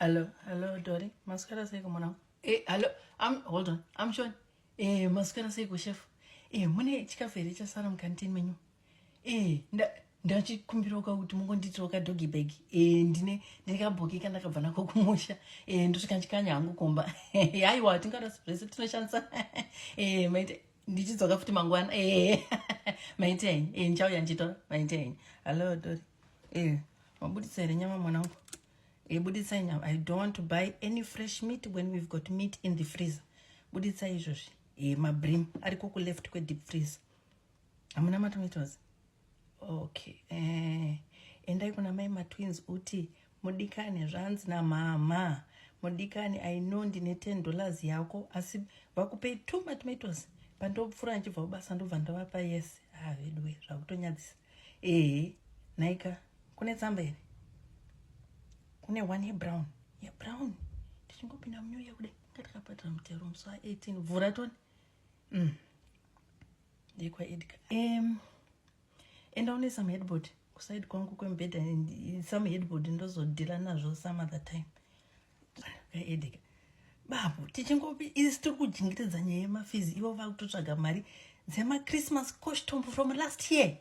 Hello, hello, Dori. Maswera sei mwanangu? Eh, hello. I'm hold on. I'm Sean. Eh, maswera sei chef? Eh, mune chikafu here chasara mucanteen menyu? Eh, nda ndachikumbirawo kuti mungondiitirawo kadoggy bag. Eh, ndine kabhoki kandakabva nako kumusha. Eh, ndosvika ndichikanya hangu kumba. Aiwa, tingada zvese tinoshandisa. Eh, maite ndichidzoka futi mangwana. Eh, maite henyu. Eh, ndichauya ndichitora. Maite henyu. Hello, Dori. Eh, mabudisa here nyama mwanangu? Buditsai nyama. I don't want to buy any fresh meat when we've got meat in the freezer. Buditsai izvozvi. Mabrim ariko kuleft kwedeep freezer. Hamuna matomatoes? Okay. Endai kuna mai matwins, uti mudikani, zvanzi namama mudikani, I know ndine $10 yako, asi vakupei two matomatoes. Pandopfuura ndichibva kubasa, ndobva ndavapa. Yes. Ah, veduwe, zvakutonyadzisa. Ehe, naika kune tsamba here? Kune one yebrown, yebrown. Tichingopinda munew year kudai, nga takabhadhara mutero musi wa18. Vhura toni. NdekwaEdgar. Enda une some headboard kuside kwangu kwemubhedha. Some headboard ndozodhila nazvo some other time. Kaedgar babu, tichingopi isi tiri kujingiridza nyaya yemafees, ivo vakutotsvaga mari dzemachristmas costume from last year.